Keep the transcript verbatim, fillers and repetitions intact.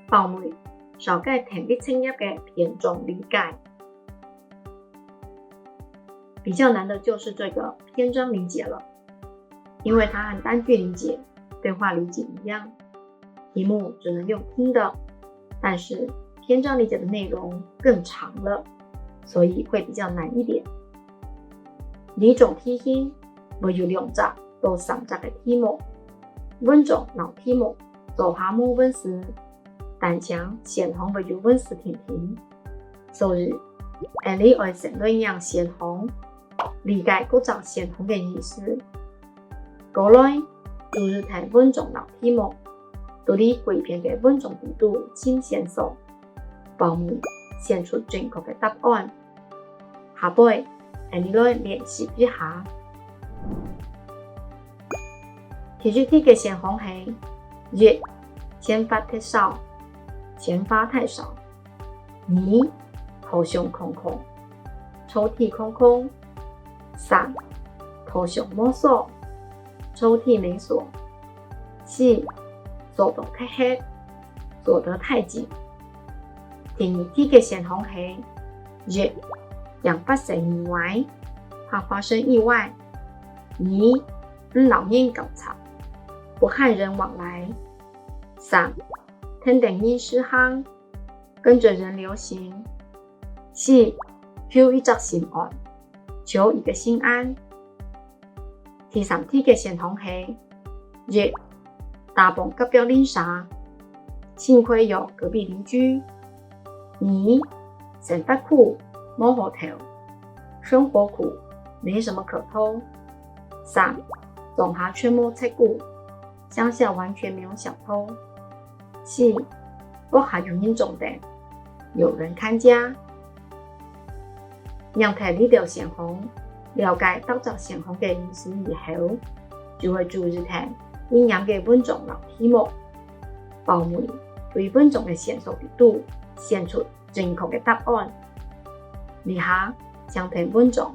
寶妹紹介聽力測驗个篇章理解。比較難的就是這個篇章理解了，因為它和單句理解、對話理解一樣，題目只能用聽的，但是篇章理解的內容更長了，所以會比較難一點。這種題型會有兩隻到三隻个題目，文章摎題目做下無問題，單淨選項會有問題定定。所以，𠊎俚愛先來看選項，理解各隻選項个意思。過來，就係聽文章摎題目，在這歸篇个文章裡肚尋線索，寶妹選出正確个答案。下背，𠊎俚來練習一下。第一題个選項係：一、錢花忒少，錢花太少。二、拖箱空空，抽屜空空。三、拖箱無鎖，抽屜沒鎖。四、鎖到忒核，鎖得太緊。第二題个選項係：一、驚發生意外，怕發生意外。二、毋摎人交叉，不和人往來。三、跈等人時行，跟著人流行。四、求一隻心安，求一個心安。第三題个選項係：一、打幫隔壁鄰舍，幸虧有隔壁鄰居。二、生活苦，無好討，生活苦，沒什麼可偷。三、莊下全無賊牯，鄉下完全沒有小偷。四、屋下有人掌等，有人看家。看忒這兜選項，了解逐隻選項个意思以後，就會注意聽一頁个文章摎題目。寶妹對文章个線索裡肚選出正確个答案。這下，請聽文章